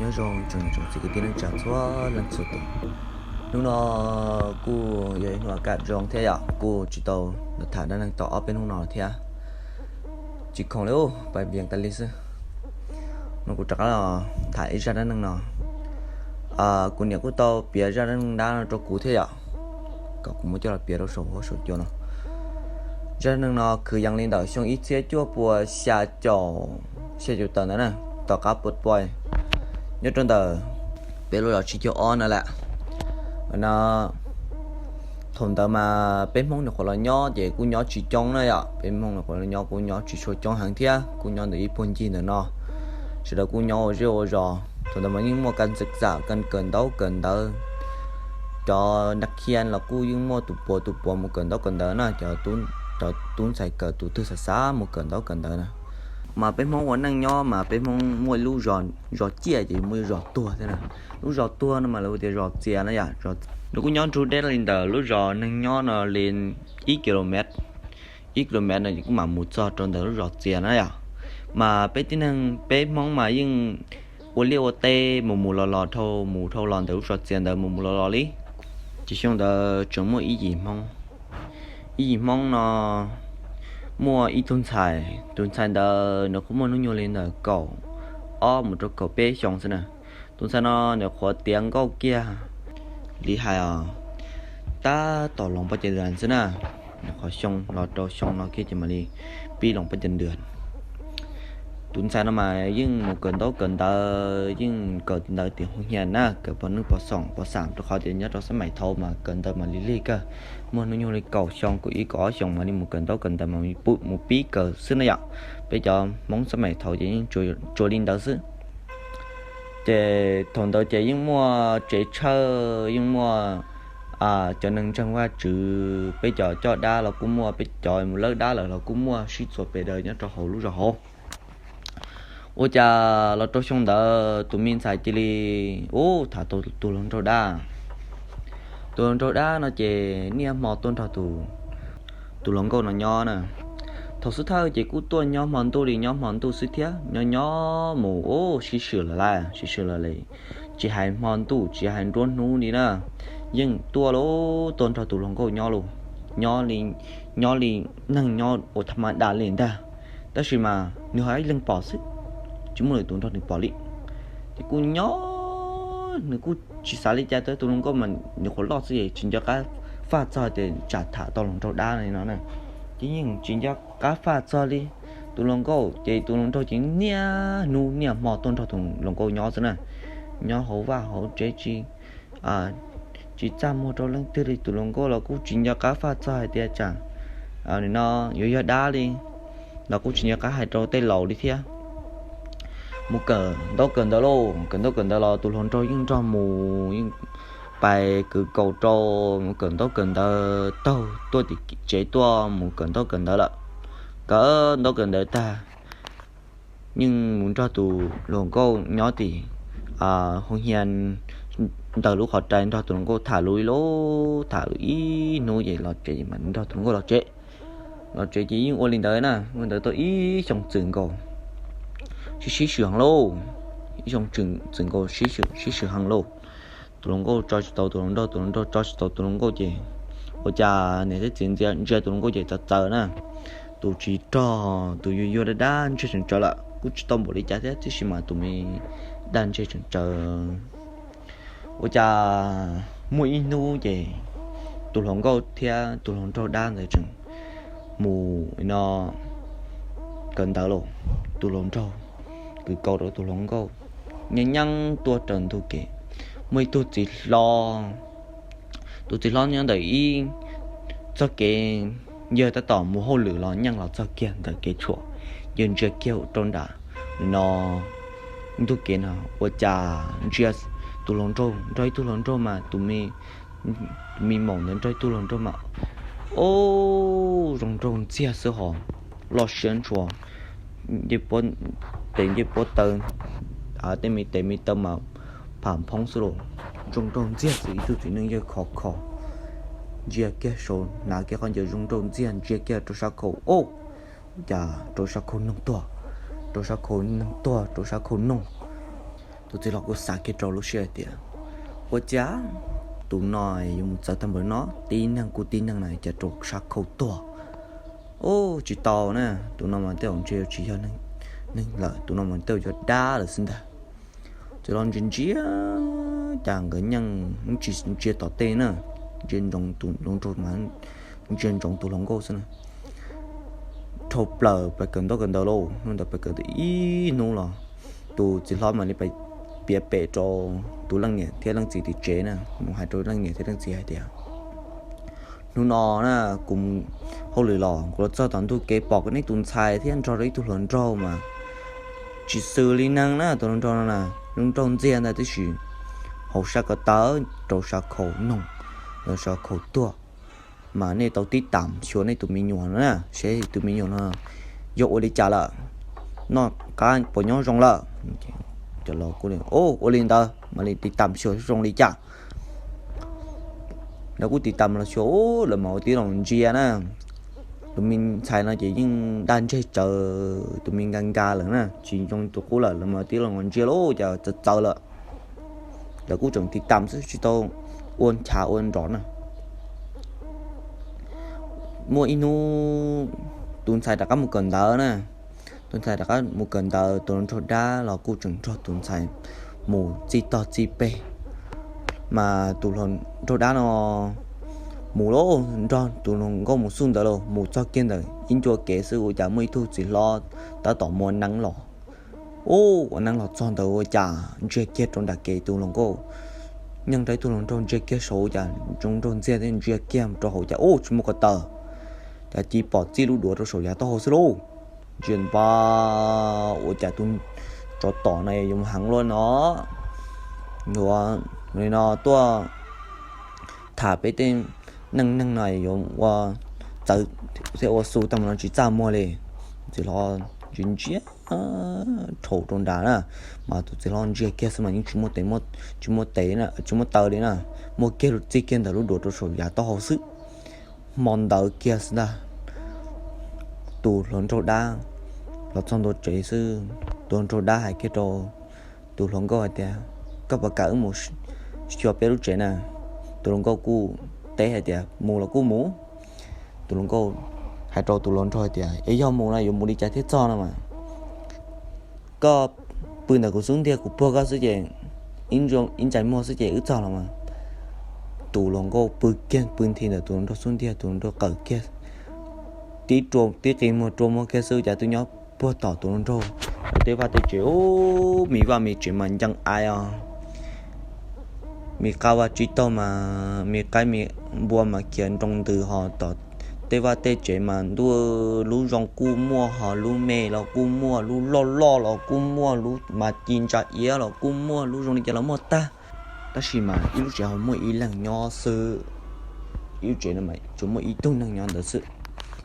Nyob zoo tsoom niam tsoom txiv kwv tij neej tsa txhua leej txhua tus. Hnub no kuj yog ib hnub kaj zoo thiab yom, kuj tsis tau los tham dab neeg tau ob peb hnub no thiab, tsis khoom li, pais vias tas li xwb. No kuv rov qab los tham ib zaj dab neeg no. Kuv niam kuj tau piav zaj dab neeg dab no rau kuv thiab yom, kom kuv muab coj los piav rau saum huab saum cua no. Zaj dab neeg no kwv yees li ntawm xyoo ib txhiab cuaj puas xya caum, xya caum tawm ntawd na, tom qab puas puas nyob rau ntawm peb lub zos tsib caug ob no lawm. No thaum ntawd mas peb Hmoob nyuam qhuav los nyob ces kuj nyob tsis coob na yom, peb Hmoob nyuam qhuav los nyob kuj nyob tsis tshua coob heev thiab, kuj nyob ntawm ib puag ncig ntawm no. Sawv daws kuj nyob ua zej ua zos, thaum ntawd mas yeej muaj kas ntxeev xam kas kawm ntaub kawm ntawv. Cov nab khian los kuj yeej muaj tus puav tus puav mus kawm ntaub kawm ntawv na, cov tub ntxhais kawm tus twg xav xav mus kawm ntaub kawm ntawv na. Mas peb Hmoob ua neej nyob mas peb Hmoob muaj ib lub zos ciaj ces muaj ib zos tuag thiab na. Lub zos tuag no mas lawv hu tias zos txias na yom. Nws kuj nyob nrug deb li ntawm lub zos neeg nyob no li ib kis lus mev, ib kis lus mev no kuj mam mus txog rau ntawm lub zos txias na yom. Mas peb tib neeg peb Hmoob mas yeej ua liaj ua teb mus mus los los dhau mus dhau los ntawm lub zos txias ntawd mus mus los los li. Ces xyoo ntawd tseem muaj ib yim Hmoob, ib yim Hmoob no muaj ib tug ntxhais, tus ntxhais ntawd nws kuj muaj hnub nyoog li ntawm kaum ob mus rau kaum peb xyoo xwb na. Tus ntxhais no nws qhuav tiav nkauj kiag li hais os, tab tom loos paj ces das xwb na, nws qhuav xyoo los rau xyoo no kiag ces mam li pib loos paj ces das. Tus ntxhais no mas yeej mus kawm ntaub kawm ntawv, yeej kawm ntawv tim hoo hias na, kawm pov nwj pov xoom pov xam rau qhov tias nyob rau xab maim thaud mas kawm ntawv mas lig lig kawg, muaj hnub nyoog li kaum xyoo kaum ib kaum ob xyoo mam li mus kawm ntaub kawm ntawv mas mus pib kawm xwb na yom. Peb cov Hmoob xab maim thaud ces yeej tsuas li ntawd xwb. Ces thaum ntawd ces yeej muaj tsev tshawj, yeej muaj cov neeg ntseeg Vajtswv, peb cov coj dab los kuj muaj, peb cov mus lawb dab lawm los kuj muaj, sib txuas pes daws nyob rau hauv lub zos hauv. Ua cas los rau xyoo ntawd tus me ntxhais cia li, ub, tham tau tus hluas nraug dab. Tus hluas nraug dab no ces niaj hmo tuaj nrog tus hluas nkauj no nyob na. Thaum xub thawj ces kuj tuaj nyob hmo ntuj li nyob hmo ntuj xwb thiab, nyob nyob mus ub sib swm lawm lawm, sib swm lawm li. Tsis hais hmo ntuj tsis hais nruab hnub li na, yeej tuaj lub tuaj nrog tus hluas nkauj nyob lus, nyob li, nyob li neeg nyob ua tha ma da li ntag. Tab sis mas nws ho ib leeg pom xwb, tsis muaj lwm tus nrog nws pom li. Ces kuj nyob, nws kuj tsis xav li cas, tus hluas nkauj mas nws qhuav loj xwb es tsis nco qab faj txog tias tsam tham tau hluas nraug dab li no na. Ces yeej tsis nco qab faj txog li. Tus hluas nkauj ces tus hluas nraug ces niaj hnub niaj hmo tuaj nrog tus hluas nkauj nyob xwb na, nyob hauv vaj hauv tsev tsis tsis txaj muag rau leej twg li. Tus hluas nkauj los kuj tsis nco qab faj txog hais tias tsam nim no yuav yog dab li, los kuj tsis nco qab hais rau tej laus li thiab. Mus kawm ntaub kawm ntawv lauj, kawm ntaub kawm ntawv los tus hluas nraug yeej nrog mus, yeej pais kwv kaus rau, mus kawm ntaub kawm ntawv taug tuaj tim tsev tuaj mus kawm ntaub kawm ntawv lawm. Kawm ntaub kawm ntawv tag, yeej mus nrog tus hluas nkauj nyob tim hoo hias ntawm lub qhov rais, nrog tus hluas nkauj tham lus ib lub tham ib hnub ces los tsev, nrog tus hluas nkauj los tsev. Los tsev ces yeej ua li ntawd na, ua ntawd tau ib xyoo txwm nkaus, sib sib swm heev lauj, ib xyoo txwm nkaus sib swm heev lauj. Tus hluas nkauj tso tsis tau tus hluas nraug, tus hluas nraug tso tsis tau tus hluas nkauj ces ua cas niam thiab txiv ntsia tus hluas nkauj ces txawv txawv na. Tus tsis rog, tus yuag yuag dab dab ntseg tseem tsawv lawm, kuj tsis tau npaum li cas thiab, tiam sis mas tus me dab ntseg tseem tsawv. Ua cas muaj ib hnub ces tus hluas nkauj thiab tus hluas nraug dab ntawd tseem mus no kawm ntawv los, tus hluas nraug kwv kaus rau tus hluas nkauj, nyeej nyeej tuaj raws ntug kev, muaj ib tug txiv hlob, tus txiv hlob nyob ntawm ib txoj kev, yawg tab tom mus hauj lwm los nyeej los txog kiag ntawm kev tshuam, yawg ntsia kiag rau nram no ntug kev no ua cas ntsia tus hluas nraug nrog ib tug hluas nraug mas tus me maum ntawd nrog ib tug hluas nraug mas, o, zoo nraug ntxiag xwb hos, loj siab ntshua, ncej puab tes ncej puab taw, tej me tes me taw mas pham phoob xwb los, zoo nraug ntxiag xwb, ib tug txiv neej yawg khov kho, ntsia kiag saud hnav kiag qhov ncauj zoo nraug ntxiag ntsia kiag rau sab khau, o, cas rau sab khau noog tuag, rau sab khau noog tuag, rau sab khau noog. Tus txiv hlob kuj xav kiag rau lub siab hais tias, ua cas tus no yuav mus txawv tag npaum no, tib neeg kuj tib neeg na, cas rau sab khau tuag. Ub, tsis tau na, tus no mas tej zaum ntshe yuav tsis yog neeg lawm, tus no mas tej zaum yog dab lawm xwb ntag. Txiv hlob ntsia ntsia, cas nkawd nyeej tsis ntsia tom tej na, ntsia ntsoov tus hluas nraug mas, ntsia ntsoov tus hluas nkauj xwb na. Dhau plaws pais kawm ntaub kawm ntawv lauj, hnub ntawd pais kawm ib hnub los, tus txiv hlob mam li pais piav pem rau tus leej niam thiab leej txiv tim tsev na, mus hais rau leej niam thiab leej txiv hais tias, hnub no na, kuv hauj lwm los kuv los txog tom ntug kev pom neb tus ntxhais thiab nrog rau ib tug hluas nraug mas tsis xws li neeg na, tus hluas nraug no na, zoo nraug ntxiag ntag tib si, hauv sab ko taw rau sab khau noog, sab khau tuag, mas nej tau tib tam xyuas nej tus me nyuam no na, seb tus me nyuam no yog ua li cas lawm, noj qab puas nyob zoo lawm. Cov laus kuj, ua li ntawd mam li tib tam xyuas zoo li cas. Lawv kuj tib tam los xyuas, lawv mam ua tib los ntsia na, tus me ntxhais no ces yeej daj ntseg tsawv, tus me nka nka lawm na, tsis zoo tus qub lawm, lawv mam ua tib los ntsia lauj, cas txawv txawv lawm. Lawv kuj tseem tib tam xwb tsis tau ua nchav ua nrov na. Muaj ib hnub tus ntxhais rov qab mus kawm ntawv na, tus ntxhais rov qab mus kawm ntawv, tus hluas nraug dab los kuj tseem nrog tus ntxhais mus txij tog txij peg. Mas tus hluas nraug dab no mus lauj, nrog tus hluas nkauj mus xub ntawd lauj, mus txog kiag ntawm ib ncua kev xwb ua cas muaj ib tug txiv hlob tab tom muab neeb los. Ub, ua neeb los txog ntawd ua cas ntsia kiag rau nram kev tus hluas nkauj, nyeej rau ib tug hluas nraug ntsia kiag saud ua cas zoo nraug ntxiag thiab ntsia kiag rau hauv cas ub tsis muaj ko taw, cas ci pom txij lub duav rau saum yav taub hau xwb lauj. Ntsia npa, ua cas tus tsov tom no yuav mus heev luaj no, yuav li no tuaj tham peb tej neej neeg no yuav ua txawv thiab ua xu tag mus no tsis txaj muag li. Txiv hlob ntsia ntsia dhau rau nrad na, mas tus txiv hlob ntsia kiag xwb mas yeej tsis muaj tes, tsis muaj tes, tsis muaj taw li na, muaj kiag txij kiag ntawm lub duav rau saum yav taub hau xwb. Hmo ntawd kiag xwb ntag, tus hluas nraug dab los txog ntua tsev xwb, tus hluas nraug dab hais kiag rau tus hluas nkauj hais tias, koj puas kam wb mus xyuas peb lub tsev na? Tus hluas nkauj kuj teb hais tias, mus los kuj mus. Tus hluas nkauj hais rau tus hluas nraug hais tias, es yog mus no yuav mus li cas thiaj txog no mas? Koj pw ntawm kuv xub ntiag kuv puag koj xwb ces ib ntsais muag xwb ces wb txog los mas. Tus hluas nkauj pw kiag pw nthi ntawm tus hluas nraug xub ntiag, tus hluas nraug qawm kiag tib rua tib qi muag rua muag kiag xwb cas twb nyob puag tom tus hluas nraug tej vaj tej tsev. Ub, me vaj me tsev mas ncees aiv os. Me qab vaj tsib taug mas me qaib me npua mas khiav nroo ntws ho tom tej vaj tej tsev mas ntuj, lub zoo kuj muaj ho lub me los kuj muaj, lub loj loj los kuj muaj, lub mas ci ntsa iab los kuj muaj, lub zoo li cas los muaj tag. Tab sis mas ib lub tsev ho muaj ib leeg nyob xwb. Ib lub tsev no mas tsuas muaj ib tug neeg nyob ntawd xwb,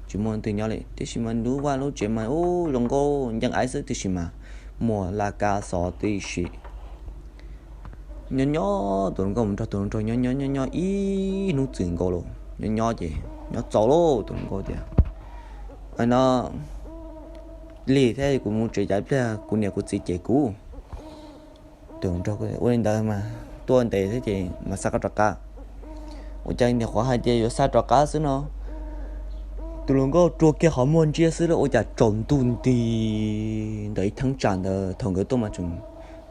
tsis muaj leej twg nyob li. Tiam sis mas lub vaj lub tsev mas ub zoo nkauj ncees aiv xwb, tiam sis mas muaj laj kab xov tib si. Nyob nyob tus hluas nkauj mus nrog tus hluas nraug nyob nyob nyob nyob ib hnub txwm nkaus los nyob nyob ces nyob txaus lauj, tus hluas nkauj tias, no lig thiab, kuv mus tsev ib pliag kuv niam kuv txiv cem kuv. Tus hluas nraug ua li ntawd mas tuaj ntev thiab ces mas xa koj rov qab. Ua cas niam qhuav hais tias yuav xa rov qab xwb no, tus hluas nkauj rua kiag qhov muag ntsiab xwb ua cas tsaus ntuj nti ntawm ib theeb tsam ntawd, thaum nkawd tuaj mas tseem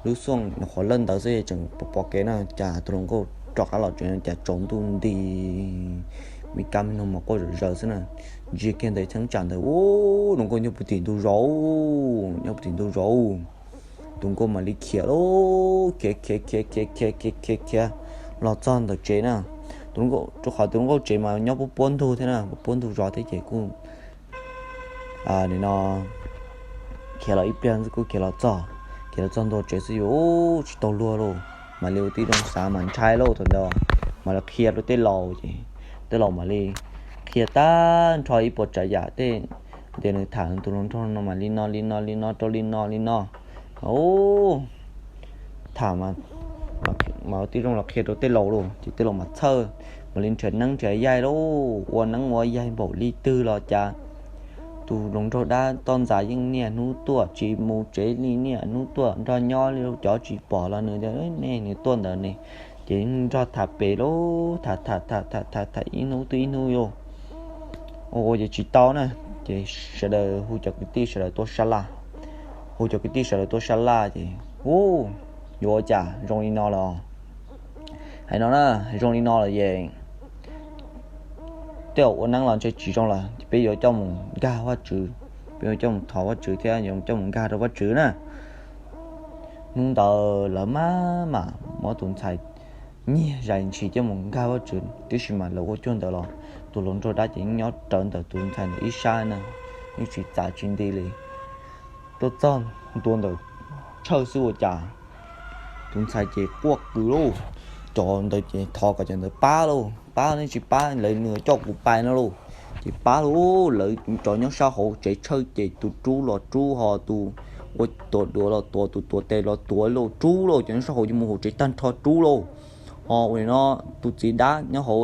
lub xyoo nyuam qhuav lawj ntawd xwb tseem pom pom kev na, cas tus hluas nkauj rov qab los tsev cas tsaus ntuj nti, me kab me noog mas quaj zom zaws xwb na. Ntsia kiag ntawm ib theeb tsam ntawd, ub, hluas nkauj nyob puag tim ntug zos, nyob puag tim ntug zos. Tus nkauj mam li khiav lauj, khiav khiav khiav khiav khiav khiav khiav khiav los txog ntawm tsev na. Tus nkauj, rau qhov tus nkauj tsev mas nyob puag puag ntug thiab na, puag puag ntug zos thiab ces kuj nim no khiav los ib pliag xwb kuj khiav los txog. Khiav los txog ntua tsev xwb yuav tsis tau luag lauj, mam li ua tib zoo xav mas ntshai lauj. Thaum ntawd mam li qhia rau tej laus ces tej laus mam li qhia tag nrho ib puas tsav yam tej, ntias nws tham tus hluas nraug no mas li no li no li no rau li no li no. Ub, tham mas ua tib zoo los qhia rau tej laus lauj ces tej laus mas txhawj, mam li nrhiav neeb nrhiav yaig lauj, ua neeb ua yaig npaum li twg los cas tus hluas nraug dab toj ntxas yeej niaj hnub tuaj, tsis mus tsev li niaj hnub tuaj, nrog nyob li cov tsis pom los nws tias nej nws tuaj ntawd ne. Ces nrog tham pem lauj, tham tham tham tham tham ib hnub twb ib hnub lauj. Ua ua ces tsis tau na, ces sawv daws hu cov kwv tij sawv daws tuaj sab laj. Hu cov kwv tij sawv daws tuaj sab laj ces, u, yuav ua cas zoo li no los, hais no na, zoo li no lawm ces tej zaum ua neeb los ntshe tsis zoo lawm, peb yuav coj mus nkag Vajtswv, peb yuav coj mus thov Vajtswv thiab yuav coj mus nkag rau Vajtswv na. Hnub ntawd lawv mam mam muab tus ntxhais nyiag zais ntshis coj mus nkag Vajtswv, tiam sis mas lawv ua cuag ntawd los tus hluas nraug dab ces yeej nyob rawv ntawm tus ntxhais ntawd ib sab na, yeej tsis txav tsis nti li. Tuaj txog ntua ntawm Tshawj xwb ua cas tus ntxhais ces quaj qw lauj, cov ntawd ces thov kom cov ntawd pab lauj, pab nej tsis pab lawv nws coj kuv pais no lauj. Ces pab lauj, lawv cov nyob sab hauv tsev Tshawj ces tus rub los rub ho, tus ua tuav duav los tuav, tus tuav tes los tuav lauj, rub lauj, cov nyob sab hauv ces mus hauv tsev tag nrho rub lauj. Ho ua li no, tus txiv dab nyob hauv,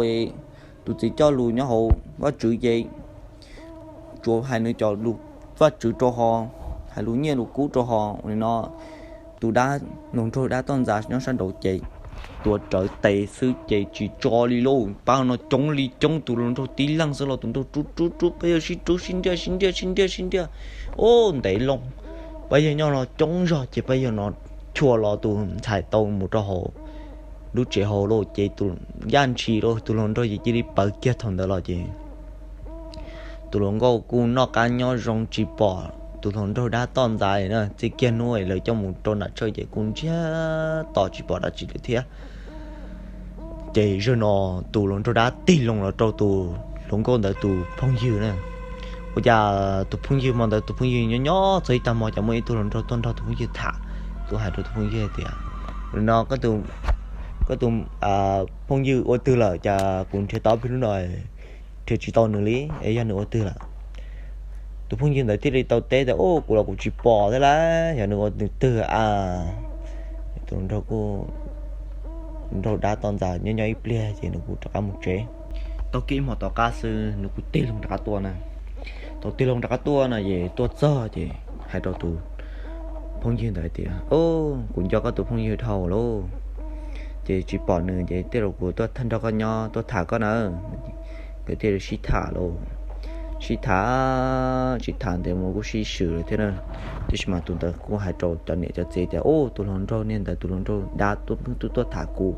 tus txiv coj lus nyob hauv Vajtswv ces tsuas hais nws cov lus Vajtswv rau ho, hais lus nyiaj lus kub rau ho. Ua li no, tus dab, hluas nraug dab toj ntxas nyob sab nraud ces tuav rawv tes xwb ces tsis tso li lauj, pab no coob li coob, tus hluas nraug tib leeg xwb los tus nraug rub rub rub, pab yawg sib rub sib nriaj sib nriaj sib nriaj sib nriaj, u, ntev loo. Pab yawg nyob no coob zog ces pab yawg no chua los tus ntxhais tau mus rau hauv lub tsev hauv lauj, ces tus yaj ntshis lauj, tus hluas nraug ces cia li pawv kiag thaum ntawd los ces tus hluas nkauj kuj noj qab nyob zoo tsis pom tus hluas nraug dab toj ntxas na, txij kiag hnub lawv coj mus rau nram Tshawj ces kuj ntsiag to tsis pom dab tsi lawm thiab. Ces zaum no tus hluas nraug dab tig loo los rau tus hluas nkauj ntawd tus phooj ywg na. Ua cas tus phooj ywg hmo ntawd tus phooj ywg nyob nyob txog ib tag hmo cas muaj ib tug hluas nraug tuaj nrog tus phooj ywg tham, tuaj hais rau tus phooj ywg tias, no, koj tus phooj ywg ua twg lawm, cas kuv nrhiav tau ob peb hnub no nrhiav tsis tau nws li, es yog nws ua twg lawm? Tus phooj ywg ntawd thiaj li tau teb tias, u, kuv los kuv tsis pom thiab lauj, yog nws ua nws twg a? Tus nraug dab toj ntxas nyob nyob ib pliag ces nws kuj rov qab mus tsev. Tau kiag ib hmo tom qab xwb nws kuj tig loo rov qab tuaj na. Tau tig loo rov qab tuaj no ces tuaj txog ces hais rau tus phooj ywg ntawd tias, u, kuv nco koj tus phooj ywg dhau lauj, ces tsis pom nws ces tej zaum kuv tuaj nrog koj nyob tuaj tham koj na. Nkawd thiaj li sib tham lauj, sib tham, sib tham ntev mus kuj sib swm lawm thiab na. Tiam sis mas tus ntawd kuj hais rau cov niam cov txiv tias, u, tus hluas nraug niag ntawd tus hluas nraug dab tuaj pheej tuaj tuaj tham kuv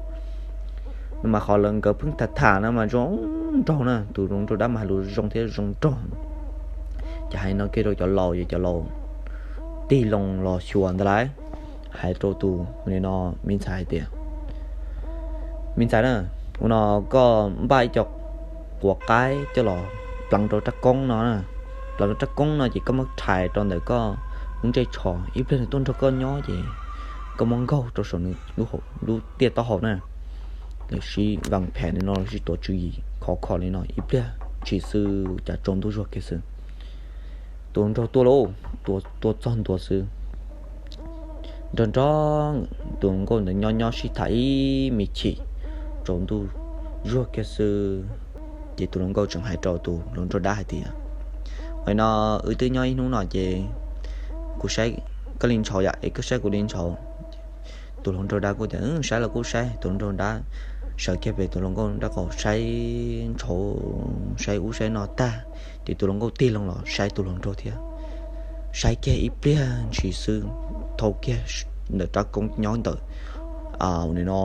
no mas qhov lawv nkawd pheej tham tham no mas zoo nraug na, tus hluas nraug dab mas hais lus zoo thiab zoo nraug. Ces hais no kiag rau cov laus ces cov laus tig loo los xyuas ntawd lauj, hais rau tus, ua li no, me ntxhais hais tias, me ntxhais na, ua no koj npaj ib co quav qaib coj los pleev rau rab koob no, pleev rau rab koob no ces koj muab rhais rau ntawm koj lub ntsej tsho, ib pliag nws tuaj nrog koj nyob ces koj muab nkaug rau saum nws lub tiaj taub hau na. Lawv sib vas phem li no, lawv sib tuav tswv yim khov kho li no ib pliag ntshis xwb cas tsaus ntuj zuag kiag xwb. Tus hluas nraug tuaj lauj, tuaj txog ntua xwb, nrog nrog tus hluas nkauj ntawd nyob nyob sib tham ib me chim, tsaus ntuj zuag kiag xwb. Ces tus hluas nkauj tseem hais rau tus hluas nraug dab hais tias, ua li no, wb twb nyob ib hnub no ces kuv saib koj li ntshauv yom, es koj saib kuv li ntshauv. Tus hluas nraug dab kuj tias, saib los kuj saib. Tus hluas nraug dab sawv kiag pem tus hluas nkauj dab qaum saib ntshauv, saib ub saib no tag, ces tus hluas nkauj tig loo los saib tus hluas nraug thiab. Saib kiag ib pliag ntshis xwb, thau kiag ntawm rab koob nyob ntawm, ua li no,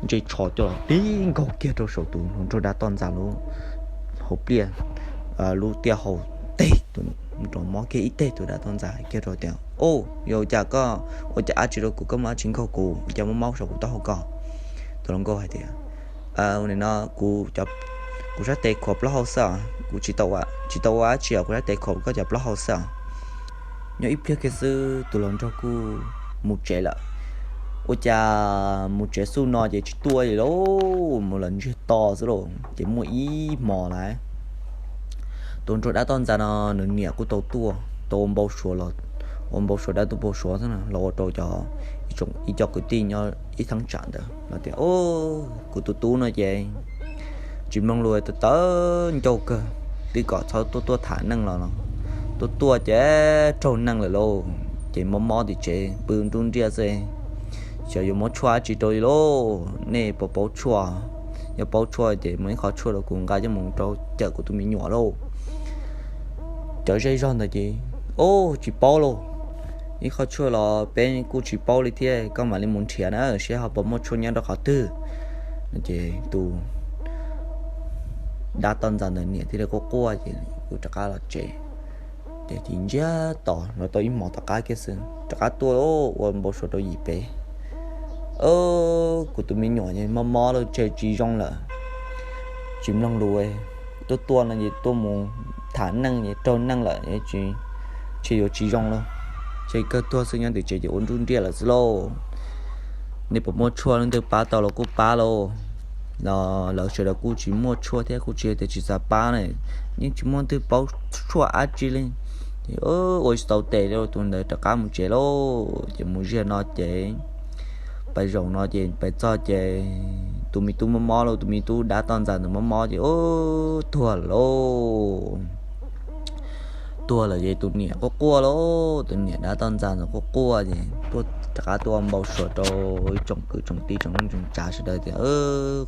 ntsej tsho coj los tib nkaug kiag rau saum tus hluas nraug dab toj ntxas lub hauv pliaj, lub tiaj hau teg, rov mob kiag ib teg. Tus dab toj ntxas hais kiag rau tias, u, yuav ua cas koj ua cas dab tsi rau kuv, koj muaj dab tsi nkaug kuv, ua cas muaj mob saum kuv taub hau ko? Tus hluas nkauj hais tias, ua li no, kuv, kuv sab tes khuam plaub hau xwb os, kuv tsis tau ua dab tsi os, kuv sab tes khuam koj cov plaub hau xwb os. Nyob ib pliag kiag xwb tus hluas nraug kuj mus tsev lawm. Ua cas mus tsev xub no ces tsis tuaj li lauj, mus lawm ntsiag to xwb lauj. Ces muaj ib hmo lawm, tus hluas nraug dab toj ntxas no nws niam kuj tau tuaj, tau ua npau suav los, ua npau suav dab tuaj npau suav xwb los ua rau cov, ib co kwv tij nyob ib thaj tsam ntawd los tias, kuv tus tub no ces tsis mloog lus, tawv tawv ncauj kawg, twb kom txhob tuaj tuaj tham neej los no. tuaj tuaj ces raug neeg lawm lauj, ces mob mob tim tsev pw nruj nriaj xwb. Xyov yuav muab tshuaj dab tsi rau li lauj, nej puas paub tshuaj? Yog paub tshuaj ces muab ib qho tshuaj rau kuv nqa coj mus rau cawm kuv tus me nyuam lauj. Cov zej zog ntawd ces, Ub, tsis paub lauj, ib qho tshuaj los peb kuj tsis paub li thiab, koj mam li mus nrhiav na seb ho puas muaj tshuaj nyob rau qhov twg. No ces tus dab toj ntxas ntawd niam thiaj li quaj quaj ces kuv rov qab los tsev. Ces cia ntsiag to los tau ib hmos tom qab kiag xwb rov qab tuaj ua npau suav rau yim peb. Kuv tus me nyuam mob mob lawm, tseg tsis zoo lawm, tsis mloog lus, tuaj tuaj no ces tuaj mus tham neej ces raug neej lawm, tseg yuav tsis zoo lawm, tseg kawg tuag xwb, nyob tim tsev ces ua nruj nriaj lawm xwb lauj. Nej puas muaj tshuaj leej twg pab tau los kuj pab lauj. Los lawv sawv daws kuj tsis muaj tshuaj thiab kuj tsis tias tsis xav pab ne, yeej tsis muaj leej twg paub tshuaj dab tsi li. Ces ua tsis tau tes li, tus ntawd rov qab mus tsev lauj. Ces mus ziag no ces pais zaum no ces pais txog ces tus me tub mob mob lauj, tus me tub dab toj ntxas ntawd mob mob ces tuag lawm lauj. Tuag lawm ces tus niam quaj quaj lauj, tus niam dab toj ntxas ntawd quaj quaj ces tuaj rov qab tuaj ua npau suav rau ib tsoom kwv tsoom tij tsoom neej tsoom tsav sawv daws tias,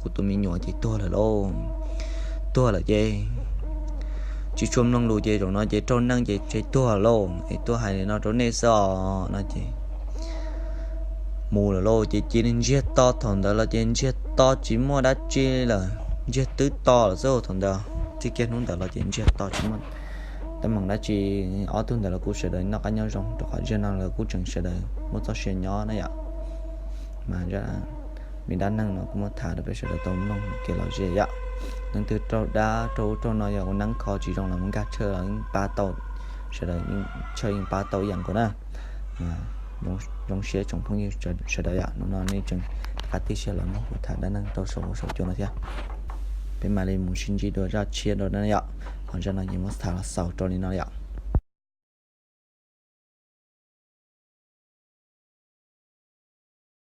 Kuv tus me nyuam ces tuag lawm lauj, tuag lawm ces tsis tshua mloog lus ces zaum no ces raug neej ces tseg tuag lawm lauj, es tuaj hais li no rau nej xwb os. No ces mus lawm lauj, ces cia li ntsiag to, thaum ntawd los ces ntsiag to tsis muaj dab tsi lawm, ntsiag twb to lawm xwb thaum ntawd. Txij kiag hnub ntawd los ces ntsiag to tsis muaj teeb meem dab tsi. Ob tug ntawd los kuj sawv daws noj qab nyob zoo, rau qhov ziag no lawv kuj tseem sawv daws muaj txoj sia nyob na yom. Mas me dab neeg no kuj muab tham rau peb sawv daws tau mloog kev lom zem yom. Leej twg raug dab raug ub raug no yog ua neeb kho tsis zoo los mus nkag tshawj los yeej pab tau, sawv daws tshawj yeej pab tau ib yam nkaus na. Zoo siab tsoom phooj ywg sawv daws yom, hnub no nej tseem rov qab tib si los mloog kuv tham dab neeg rau saum huab saum cua no thiab. Peb mam li mus sib ntsib dua zaj tshiab dua na yom. Ho zaj no ces muab tham los xaus rau li no yom.